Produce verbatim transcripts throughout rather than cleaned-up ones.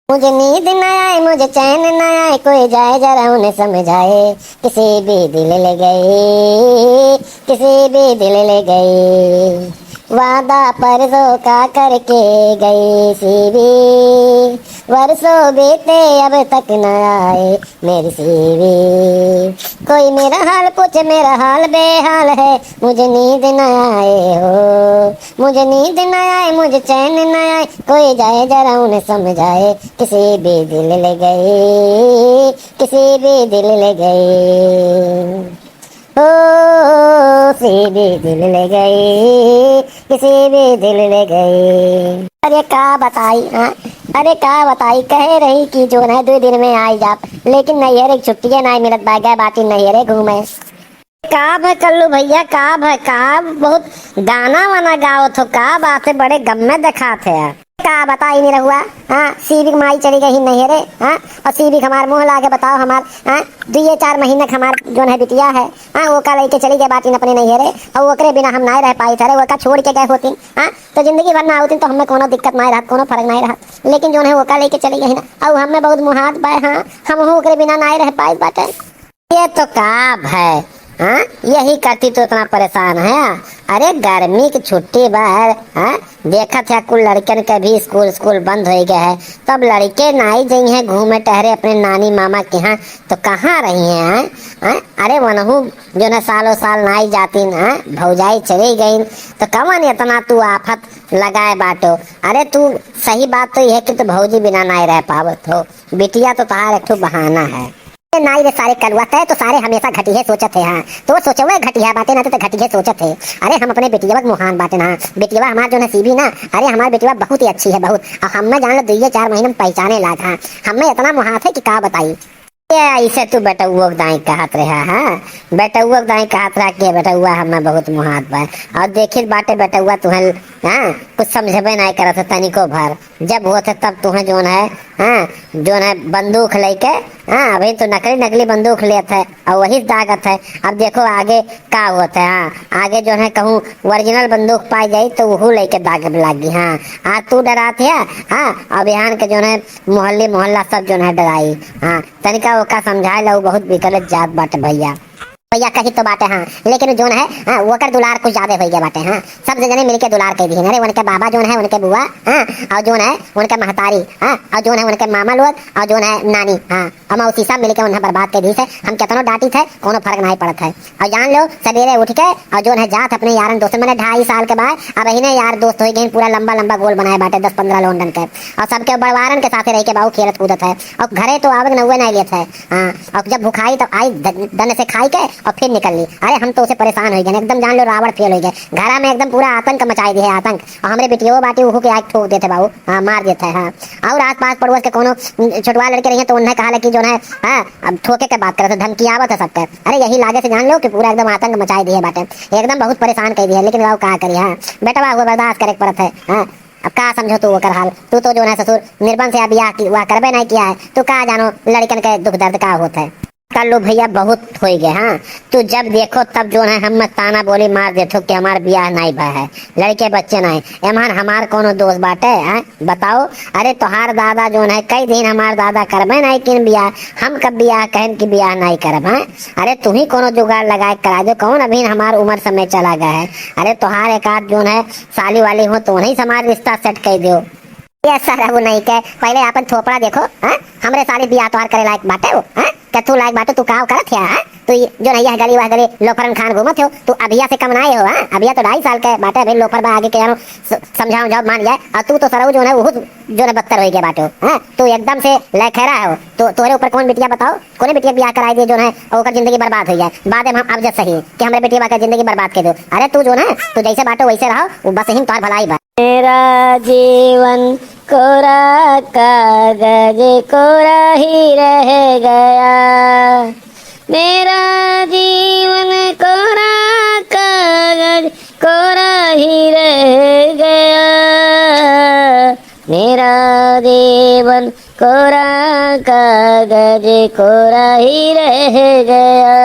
मुझे नींद न आए, मुझे चैन न आए, कोई जाए जरा उन्हें समझाए। किसी भी दिल ले गई, किसी भी दिल ले गई, वादा परसों का करके गई। सीबी, वर्षों बीते अब तक न आए मेरी सीबी। कोई मेरा हाल पूछे, मेरा हाल बेहाल है, मुझे नींद न आए हो, मुझे नींद न आए, मुझे चैन न आए, कोई जाए जरा उन्हें समझाए। किसी भी दिल ले गई, किसी भी दिल ले गई, ओ, किसी भी दिल ले गई, किसी भी दिल ले गई। अरे का बताई, हाँ? अरे का बताई, कहे रही कि जो है दो दिन में आई जाब, लेकिन नैहरे छुट्टिए नाई मिलत बा, गए बाटी नैहरे घूमे। का भय कल्लू भैया, का भय, का बहुत गाना वाना गावत हो, का बात है, बड़े गम में देखात है यार। का बताई निरहुआ, हाँ, सीबी के माई चली गई नैहरे, हाँ, और सीबी के हमार मुँह लागे बताओ, हमार, हाँ, दुइये चार महीने के हमार जोन है बिटिया है, हाँ, ओका लेके चली गए बाटिन अपने नैहरे, और ओकरे बिना हम नाय रह पाई थे, अरे ओका छोड़ के गए होतिन, हाँ, तो जिंदगी भर ना होतिन तो हमें कोनो दिक्कत नाय रहत, कोनो फर्क नाय रहत, लेकिन जोन है ओका लेके चली गई ना, और हमें बहुत मुहात बा, हाँ, हम ओकरे बिना नाय रह पाई बाटे। ये तो का है, हाँ? यही खातिर तो इतना परेशान है। अरे गर्मी की छुट्टी बा, हाँ? देखत है कुल लड़कन के भी स्कूल, स्कूल बंद हो गए है, तब लड़के नाई जई हैं घूमे टहरे अपने नानी मामा के यहाँ, तो कहाँ रही हैं, हाँ? हाँ? अरे वनहू जो न सालों साल नाई जाती न, हाँ? भौजाई चली गई, तो कवन इतना तू आफत लगाए बाटो? अरे तू सही बात तो यह है कि तू भौजी बिना नाई रह पावत हो, बिटिया तो तहार एक ठो बहाना है। ए नाई रे सारे कलुआ, तय तो सारे हमेशा घटिहे सोचत है, हाँ। तो सोचवे घटिहा बाटे ना, तो, तो घटिहे सोचत है। अरे हम अपने बेटियवा के मुहान बाटे ना, बेटियवा हमार जो नसीबी ना, अरे हमार बेटियवा बहुत ही अच्छी है, बहुत। और हमें जान लो दुइये चार महीने में पहचाने लाग, हाँ। हमें इतना मुहात है कि का बताई। ये ऐसे तू बेटउओ के दाई कहत रहा, हाँ। बेटउओ के दाई कहत रहा कि बेटउआ हमें बहुत मुहात बा। और देखित बाटे बेटउआ तुहन, हाँ, कुछ समझबे नाई करत है तनिको भर। जब होत है तब तुहें जोन है, हाँ, जोन है बंदूक लेके, हाँ, अभी तो नकली, नकली बंदूक लेत है और वही दागत है। अब देखो आगे का होत है, हाँ, आगे जोन है कहूँ ओरिजिनल बंदूक पाई जाई तो वहू लेके दागे लागी, हाँ। आज तू डरात है, हाँ, और बिहान के जोन है मोहल्ली मोहल्ला सब जोन है डराई, हाँ। तनिका ओका समझाए ला, उ बहुत बिगड़त जात बाटे भैया। भैया कही तो बाटे हाँ, लेकिन उ जोन है, हाँ, ओकर दुलार कुछ ज्यादा हो गया बाटे हाँ। सब जने मिलके दुलार कह दी है। अरे उनके बाबा जोन है, उनके बुआ, हाँ, और जोन है उनके महतारी, हाँ, और जोन है उनके मामा लोग, और जोन है नानी, हाँ, और मौसी सब मिलके उन्हें बर्बाद कर दी से। हम कितनो डांटी थे, कोनो फर्क नहीं पड़त है। और जान लो सवेरे उठ के और जोन है जात अपने यारन दोस्तन, मने ढाई साल के बाद अब इन्हें यार दोस्त हो गए, पूरा लंबा लंबा गोल बनाए बाटे दस पन्द्रह लोंडन के, और सबके बड़वारन के साथे रह के बाबू खेलत कूदत है। और घरे तो आवक नौवे नहीं लेत है, हाँ, और जब भुखाई तब आई ध-, दन से खाई के और फिर निकल ली। अरे हम तो उसे परेशान हो गए, एकदम जान लो रावण फेल हो गए। घरा में एकदम पूरा आतंक मचाई दी है, आतंक। और हमरे बेटियों बाटी उहू के आग ठोक देते बाबू, हाँ, मार देते हैं, हाँ। और आस पास पड़ोस के कोनो छोटवा लड़के रहिए तो उन्हें कहा कि जो है, हाँ, अब ठोके के बात करत है, धमकी आवत है सबके। अरे यही लागे से जान लो कि पूरा एकदम आतंक मचाई दिए बाटे, एकदम बहुत परेशान कर दिए, लेकिन बाबू का करी, हाँ, बेटवा हुआ बर्दाश्त करे के पड़त है, हाँ। अब का समझो तू ओकर हाल, तू तो जो है ससुर निर्बन से बियाह की, वह करबे नहीं किया है, तू का जानो लड़कन के दुख दर्द का होत है। कर लो भैया, बहुत हो गए। हाँ, तू जब देखो तब जो है हम ताना बोली मार देथो कि हमार बियाह नहीं भा है, लड़के बच्चे नहीं। एमहन हमार कोनो दोष बाटे? हैं, बताओ। अरे तोहार दादा जो है कई दिन हमार दादा करबे नहीं किन बियाह, हम कब बियाह कहन कि बियाह नहीं करब? हैं, अरे तू ही कोनो जुगाड़ लगा के करा दो, कौन अभी हमार उम्र समय चला गया है। अरे तोहार एक आध जो है साली वाली हो तो उन्हीं से हमार रिश्ता सेट कर दो। ये सारा वो नहीं के, पहले आपन थोपड़ा देखो, हाँ? हमरे साली बियाह तोहार करे लायक बाटे हो, हाँ? के तू लायक बाटे, तू काव करत है, हाँ? तू ये जो नहीं है गली वह गली लोफरन खान घूमत हो, तू अभिया से कम ना हो, हाँ? अभिया तो ढाई साल के बाटे, अभी लोफर बा, आगे के यारो स-, समझाओ जाओ मान जाए, और तू तो सरऊ जो है वो जो है बदतर हो गया बाटे हो, हाँ? तू एकदम से लखैरा हो, तो तोहरे ऊपर कौन बिटिया बताओ, कोने बिटिया बियाह कराई दे जो है, और ओकर जिंदगी बर्बाद हो जाए, बाद में हम अब जब सही कि हमरे बिटिया का जिंदगी बर्बाद कर दो। अरे तू जो है, तू जैसे बाटे वैसे रहो, वो बस ही तोहार भलाई बा। मेरा जीवन कोरा कागज कोरा ही रह गया। मेरा जीवन कोरा कागज कोरा ही रह गया। मेरा जीवन कोरा कागज कोरा ही रह गया।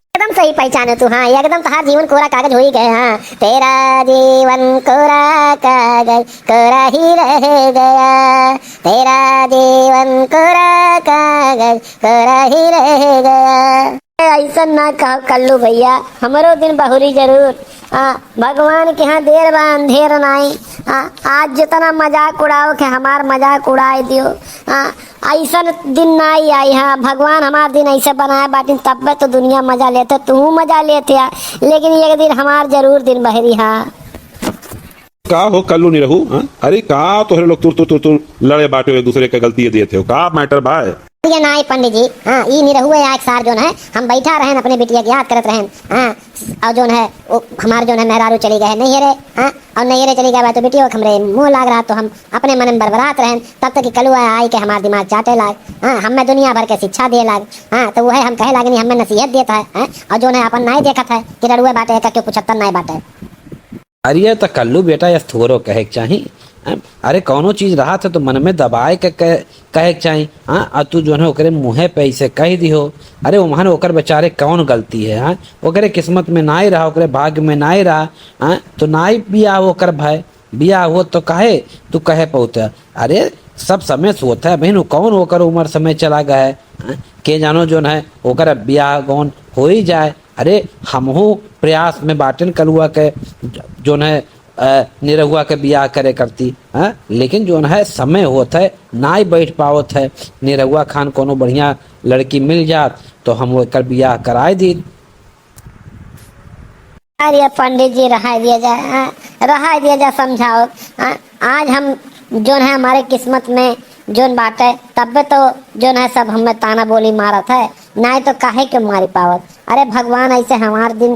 एकदम सही पहचाने तू, हाँ, एकदम तोहार जीवन कोरा कागज होई गए, हाँ। तेरा जीवन कोरा कागज, कोरा ही रह गया। तेरा जीवन कोरा कागज, कोरा ही रह गया। ए, ऐसन ना कहो कल्लू भैया, हमरो दिन बहुरी जरूर। आ, भगवान के यहाँ देर बा अंधेर नाई। आ, आज जितना मजाक उड़ाओ के हमार मजाक उड़ाए दियो। आ, ऐसन दिन नाई आई। हाँ, भगवान हमार दिन ऐसे बनाए बाटिन, तब्बे तो दुनिया मजा लेते, तू मजा लेते आ, लेकिन एक दिन हमार जरूर दिन बहरी। हाँ। का हो कल्लू निरहू, हाँ? अरे का तोहरे लोग तुर तुर तुर तुर लड़े बाटे, एक दूसरे के गलती देते हो, का मैटर बा? ये नाई पंडित जी, हाँ, ई निरहुए आए सार जोन है, हम बैठा रहन अपने बिटिया के याद करत रहन, हाँ, और जोन है, वो हमार जोन है मेहरारू चली गए है नैहरे, हाँ, और नैहरे चली गए बा तो बिटिया के हमरे मुँह लाग रहा, तो हम अपने मन में बरबरात रहन, तब तक कि कलुआ आई के हमार दिमाग चाटे लाग, हाँ, हमें दुनिया भर के शिक्षा दे लाग, हाँ, तो वह हम कहे लागनी, हमें नसीहत देता है, हाँ, और जोन है अपन नाई देखत है कि रड़ुए बाटे, एक क्यों कुछ नाई बाटे। अरे त कल्लू बेटा, यस थोरो कहे के चाही, हैं? अरे कौनो चीज रहत है तो मन में दबाए के कहे, कहे के चाही, हाँ? आ तू जोन है ओकरे मुँहे पे ऐसे कह दिहो, अरे ओमहन ओकर बेचारे कौन गलती है, हाँ? ओकरे किस्मत में नाई रहा, ओकरे भाग्य में नाई रहा, हाँ? तो नाई बियाह ओकर भय, बियाह होत तो काहे तू कहे पउते? अरे सब समय से होत है, अबहिन कौन ओकर उमर समय चला गया है, हाँ? के जानो जोन है ओकर बियाह गौन हो ही जाए, अरे, हमहू प्रयास में बाटेन कलुआ के, जोन है, अ, निरहुआ के बियाह करे करती, हाँ? लेकिन जोन है, समय होत है, नाई बैठ पावत है। निरहुआ खान कोनो बढ़िया लड़की मिल जात, तो हम ओकर बियाह कराए दी। अरे पंडित जी, रहाई दिया जाए, हाँ? रहाई दिया जाए, समझाओ, हाँ? आज हम, जोन है, हमारे किस्मत में जोन बाटे, तब्बे तो जोन है सब हमें ताना बोली मारत है, नाई तो काहे के मारी पावत। अरे भगवान ऐसे हमार दिन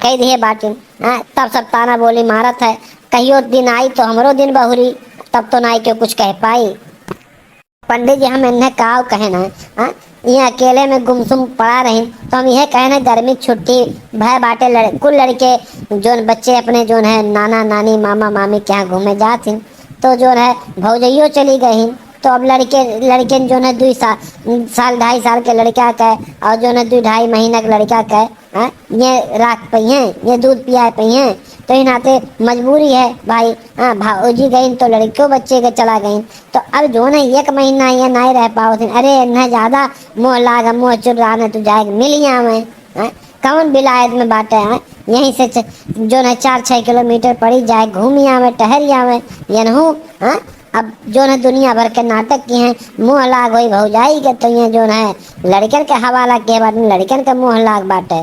कह दिए बाटिन, हाँ, तब सब ताना बोली मारत है। कहियो दिन आई तो हमरो दिन बहुरी, तब तो नाई के कुछ कह पाई। पंडित जी, हम इन्हें काव कहे ना, हाँ? ये अकेले में गुमसुम पड़ा रही, तो हम यह कहे ना, गर्मी छुट्टी भय बाटे, लड़-, कुल लड़के जोन बच्चे अपने जोन है नाना नानी मामा मामी के यहाँ घूमे जात हिन, तो जोन है भौजइयो चली गई हिन, तो अब लड़के, लड़के जोन है दुई साल, साल ढाई साल के लड़का के और जोन है दुई ढाई महीना के लड़का के, हाँ, ये राख पइहें, ये दूध पियाए पइहें, तो ही नाते मजबूरी है भाई। हाँ, भौजी गईन तो लड़कियों बच्चे के चला गईन, तो अब जोन है एक महीना ये नाई रह पावत हैं। अरे इन्हें ज्यादा मोह लाग, मोह चुर्राने तू जाए मिल आवे, हाँ, कौन बिलायत में बाटे, हाँ, यहीं से च-, जोन है चार छः किलोमीटर पड़ी, जाए घूम आवे, टहर आवे, यनहू, हाँ, अब जोन है दुनिया भर के नाटक की हैं, मोह लाग होई भौजाई के, तो ये जोन है लड़कन के हवाला के बाटे, लड़कन के मोह लाग बाटे।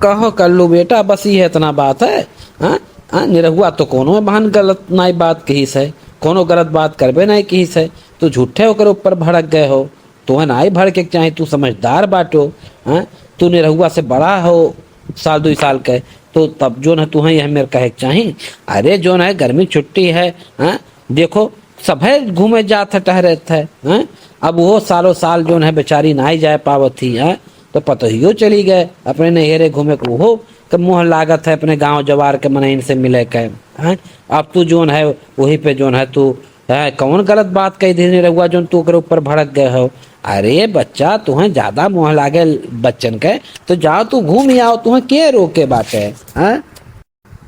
कहो कल्लू बेटा, बस ये इतना बात है, हाँ? हाँ, निरहुआ तो कोनो बहन गलत नाई बात कहिस है, कोनो गलत बात करबे नाई कहिस है, तू झूठे ओकर ऊपर भड़क गए हो। तुहें नाई भड़के के चाही, तू समझदार बाटो, हाँ? तू निरहुआ से बड़ा हो साल दुई साल के, तो तब जोन है तुहें यह मेर कहे के चाही। अरे जोन है गर्मी छुट्टी है, हाँ? देखो सभे घूमे जात है, टहरत है, हैं? अब वो सालों साल जोन है बेचारी नाई जाए पावत थी, हैं? तो पतोहियो चली गए अपने नैहरे घूमे के, उहो के मोह लागत है अपने गाँव जवार के मनइन से मिले के, हैं? अब तू जोन है वही पे जोन है तू, हैं? कौन गलत बात कही दिहे निरहुआ जोन तू ओकरे ऊपर भड़क गए हो? अरे बच्चा, तुहें ज्यादा मोह लागे बच्चन के, तो जाओ तू घूम ही आओ, तुहें के रोके बाटे, हैं?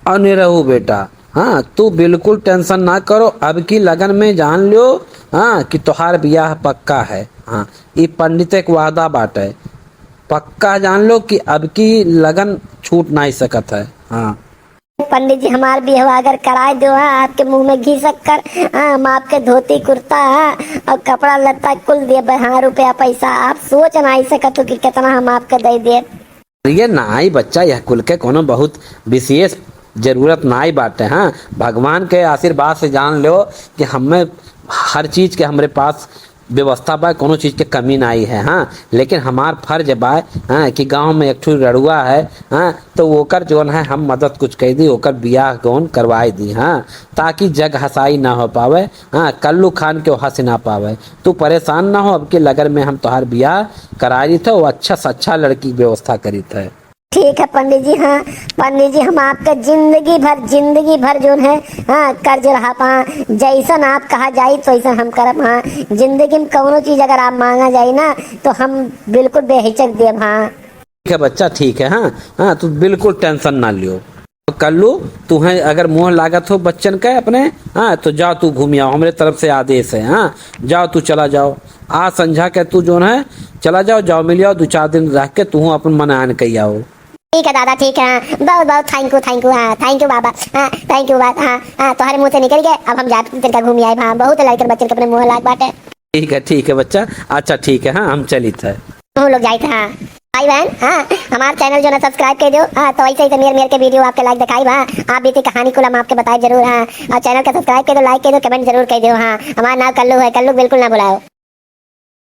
और निरहू बेटा, हाँ, तू बिल्कुल tension ना करो, अब की लगन में जान लो, हाँ, कि तोहार बियाह पक्का है। हाँ, ई पंडित एक वादा बाटे, पक्का जान लो कि अब की लगन छूट नाई सकत है। हाँ। पंडित जी, हमार बियाह अगर कराए दो, हाँ, आपके मुंह में घी शक्कर, हाँ, हम आपके धोती कुर्ता, हाँ, और कपड़ा लत्ता कुल देबे, हाँ, रुपया पैसा आप सोच नाई सकत हो कि कितना हम आपके दे देब। अरे नाई बच्चा, यह कुल के कोनो बहुत विशेष जरूरत नाई बाटे। हाँ, भगवान के आशीर्वाद से जान लो कि हमें हर चीज के हमरे पास व्यवस्था बा, कोनो चीज के कमी नाई है। हाँ, लेकिन हमार फर्ज बा, हाँ, कि गांव में एक ठो रड़ुआ है, हाँ, तो ओकर जोन है हम मदद कुछ कइ दी, ओकर बियाह कौन करवाई दी, हाँ, ताकि जग हसाई ना हो पावे, हाँ, कल्लू खान के हंस ना पावे। तू परेशान ना हो, अब के लगन में हम तोहार बियाह कराई देत है, वो अच्छा से अच्छा लड़की की व्यवस्था करीत है। ठीक है पंडित जी, हाँ पंडित जी, हम आपके जिंदगी भर, जिंदगी भर जोन है, हाँ, कर्ज रहा पा, जैसन आप कहा जाई तो वैसन हम करब। हाँ, जिंदगी में कौनो चीज अगर आप मांगा जाई ना तो हम बिल्कुल बेहिचक देब। हाँ। ठीक है बच्चा, ठीक है, हाँ, हाँ, तू बिल्कुल tension ना लियो। तो कल्लू, तुहें अगर मोह लागत हो बच्चन के अपने, हाँ, तो जाओ तू घूम आओ, हमरे तरफ से आदेश है, हाँ, जाओ तू चला जाओ। आज संझा के तू जौन है, चला जाओ, जाओ मिल आओ, दो चार दिन रह के तू अपन मन आन कई आओ। ठीक है दादा, ठीक है, हाँ, बहुत बहुत thank you, thank you, हाँ, thank you बाबा, हाँ, thank you बाबा, हाँ, हाँ, तोहरे मुँह से निकल गए, अब हम जात तिनका घूम आए, हाँ, बहुत लड़कन बच्चन के अपने मोह लाग बाटे। ठीक है, ठीक है बच्चा, अच्छा ठीक है, हाँ, हम चलित है। हम लोग जाइत है, हाँ। भाई बहन, हाँ, हमार channel जौन है subscribe कर दियो, हाँ, तो ऐसे ऐसे मेर मेर के video आपके लाइक दिखाई बा, हाँ, आप बीती कहानी कुल हम आपके बताए जरूर, हाँ, और channel का subscribe कर दो, like कर दो, comment जरूर कर दियो, हाँ, हमार नाम कल्लू है, कल्लू बिल्कुल ना भुलाओ।